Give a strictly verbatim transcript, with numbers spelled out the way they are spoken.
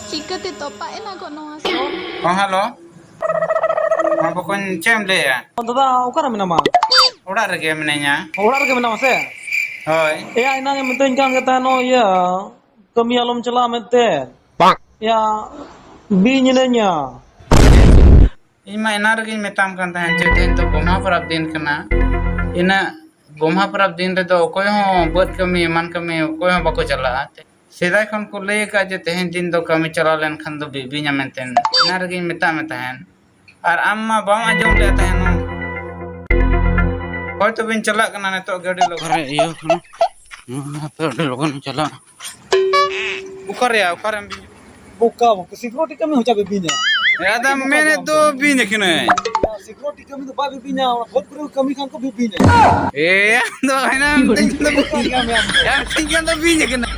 ᱪᱤᱠᱟᱹᱛᱮ ᱛᱚᱯᱟᱜ ᱮᱱᱟ ᱜᱚ ᱱᱚᱣᱟ ᱥᱚ? ᱦᱚᱸ, ᱦᱮᱞᱳ᱾ ᱦᱚᱸ, ᱵᱚᱠᱚᱧ, ᱪᱮᱫ ᱮᱢ ᱞᱟᱹᱭᱮᱜᱼᱟ? ᱫᱟᱫᱟ, ᱚᱠᱟᱨᱮ ᱢᱮᱱᱟᱢᱟ? ᱚᱲᱟᱜ ᱨᱮᱜᱮ ᱢᱤᱱᱟᱹᱧᱟ᱾ ᱚᱲᱟᱜ ᱨᱮᱜᱮ ᱢᱮᱱᱟᱢᱟ ᱥᱮ? ᱦᱳᱭ᱾ ᱮᱭᱟ, ᱮᱱᱟᱝ ᱮᱢ ᱢᱤᱛᱟᱹᱧ ᱠᱟᱱ ᱜᱮ ᱛᱟᱦᱮᱸᱱ, ᱱᱚᱜᱼᱚᱭ ᱤᱭᱟᱹ, ᱠᱟᱹᱢᱤ ᱟᱞᱚᱢ ᱪᱟᱞᱟᱜᱼᱟ ᱢᱮᱱᱛᱮ᱾ ᱵᱟᱝ᱾ ᱮᱭᱟ, ᱵᱤᱧ ᱮᱱᱟᱹᱧᱟ᱾ ᱤᱧ ᱢᱟ ᱮᱱᱟᱝ ᱨᱮᱜᱮᱧ ᱢᱮᱛᱟᱢ ᱠᱟᱱ ᱛᱟᱦᱮᱸᱱ ᱡᱮ ᱛᱮᱦᱮᱧ ᱫᱚ ᱜᱚᱢᱦᱟ ᱯᱚᱨᱚᱵᱽ ᱫᱤᱱ ᱠᱟᱱᱟ᱾ ᱤᱱᱟᱹᱜ ᱜᱚᱢᱦᱟ ᱯᱚᱨᱚᱵᱽ ᱫᱤᱱ ᱨᱮᱫᱚ ᱚᱠᱚᱭ ᱦᱚᱸ ᱵᱟᱹᱫᱽ ᱠᱟᱹᱢᱤ, ᱮᱢᱟᱱ ᱠᱟᱹᱢᱤ ᱚᱠᱚᱭ ᱦᱚᱸ ᱵᱟᱠᱚ ᱪᱟᱞᱟᱜᱼᱟ᱾ ᱥᱮᱫᱟᱭ ᱠᱷᱚᱱ ᱠᱚ ᱞᱟᱹᱭ ᱟᱠᱟᱫ ᱡᱮ ᱛᱮᱦᱮᱧ ᱫᱤᱱ ᱫᱚ ᱠᱟᱹᱢᱤ ᱪᱟᱞᱟᱣ ᱞᱮᱱᱠᱷᱟᱱ ᱫᱚ ᱵᱤ-, ᱵᱤᱧᱟ ᱢᱮᱱᱛᱮ᱾ ᱮᱱᱟᱝ ᱨᱮᱜᱮᱧ ᱢᱮᱛᱟᱫ ᱢᱮ ᱛᱟᱦᱮᱸᱱ᱾ ᱟᱨ ᱟᱢ ᱢᱟ ᱵᱟᱢ ᱟᱸᱡᱚᱢ ᱞᱮᱫ ᱛᱟᱦᱮᱸᱱ᱾ ᱦᱚᱭ ᱛᱚᱵᱮᱧ ᱪᱟᱞᱟᱜ ᱠᱟᱱᱟ ᱱᱤᱛᱚᱜ ᱜᱟᱹᱰᱤ ᱞᱚᱜᱚᱱ᱾ ᱚᱠᱟᱨᱮ ᱤᱭᱟᱹ ᱠᱟᱱᱟ? ᱱᱚᱣᱟ ᱦᱟᱯᱮ ᱟᱹᱰᱤ ᱞᱚᱜᱚᱱ ᱤᱧ ᱪᱟᱞᱟᱜᱼᱟ᱾ ᱚᱠᱟᱨᱮᱭᱟ? ᱚᱠᱟᱨᱮᱢ ᱵᱤᱧ? ᱵᱚᱠᱟ, ᱵᱚᱠᱟ, security ᱠᱟᱹᱢᱤ ᱦᱚᱪᱟ ᱵᱤᱧᱟ᱾ ᱟᱫᱚ ᱢᱮᱱᱮᱫ ᱫᱚ ᱵᱤᱧ ᱟᱹᱠᱤᱱᱟᱹᱧ᱾ Security ᱠᱟᱹᱢᱤ ᱫᱚ ᱵᱟᱭ ᱵᱤᱧᱟ, ᱚᱱᱟ ᱵᱷᱳᱴ ᱠᱚᱨᱮ ᱠᱟᱹᱢᱤ ᱠᱷᱟᱱ ᱠᱚ ᱵᱤᱧᱟ᱾ ᱮ, ᱟᱢ ᱫᱚ ᱦᱟᱱᱟ ᱢᱤᱛᱟᱹᱧ ᱠᱟᱱ ᱫᱚ ᱵᱤᱧ᱾ ᱟᱢ ᱢᱤᱛᱟᱹᱧ ᱠᱟᱱ ᱫᱚ ᱵᱤᱧ ᱟᱹᱠᱤᱱᱟ᱾